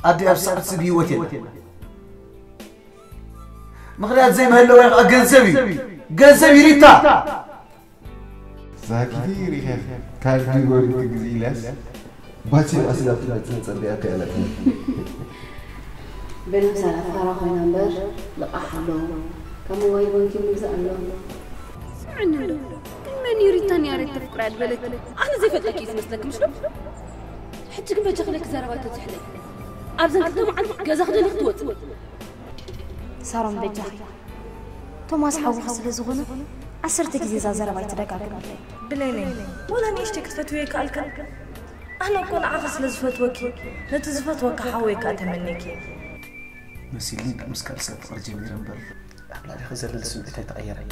ኣደይ ኣብ ሰዓት ስብ ህይወት የለን። ምኽንያት ዘይምህላው ከዓ ገንዘብ እዩ። ገንዘብ እዩ ሪታ። ዛጊቲ ሪኸ ካርዲ ጎሪት ግዚ ኢልያስ ባትሪ ኣስላብ ትመጽእ ጸቢያ ከእለት በለምሳሌ ፋራ ኮይና እምበር ልቓሕ ኣሎ። ካብ ሞባይል ባንኪ ምግዛእ ኣሎ። ስምዕኒ እንዶ ግን መን እዩ ሪታን ያሬድ ተፍቅራ ዝበለኪ? ኣነ ዘይፈልጠኪ እዩ ዝመስለኪ ምሽ ዶ? ሕጂ ግን በጃ ክለኪ ዘረባ ተዝሕለይ ኣብዘን ክልተ መዓልቲ ገዛ ክደሊ ክትወፅእ። ሳሮን በጃኺ ቶማስ ሓውኺ ስለ ዝኾነ ዓሰርተ ግዜ እዛ ዘረባ ኣይትደጋግምለይ። ብሌነይ ወላ ንእሽተይ ክትፈትውዮ ይከኣልክን? ኣነ እኮ ንዓኺ ስለ ዝፈትወኪ ነቲ ዝፈትወካ ሓወይ ከኣ ተመንየኪ። መሲልኒ ምስ ካልእ ሰብ ፍቕሪ ጀሚረ እምበር ኣብ ልዕሊኺ ዘለኒ ስምዒት ኣይተቐየረን።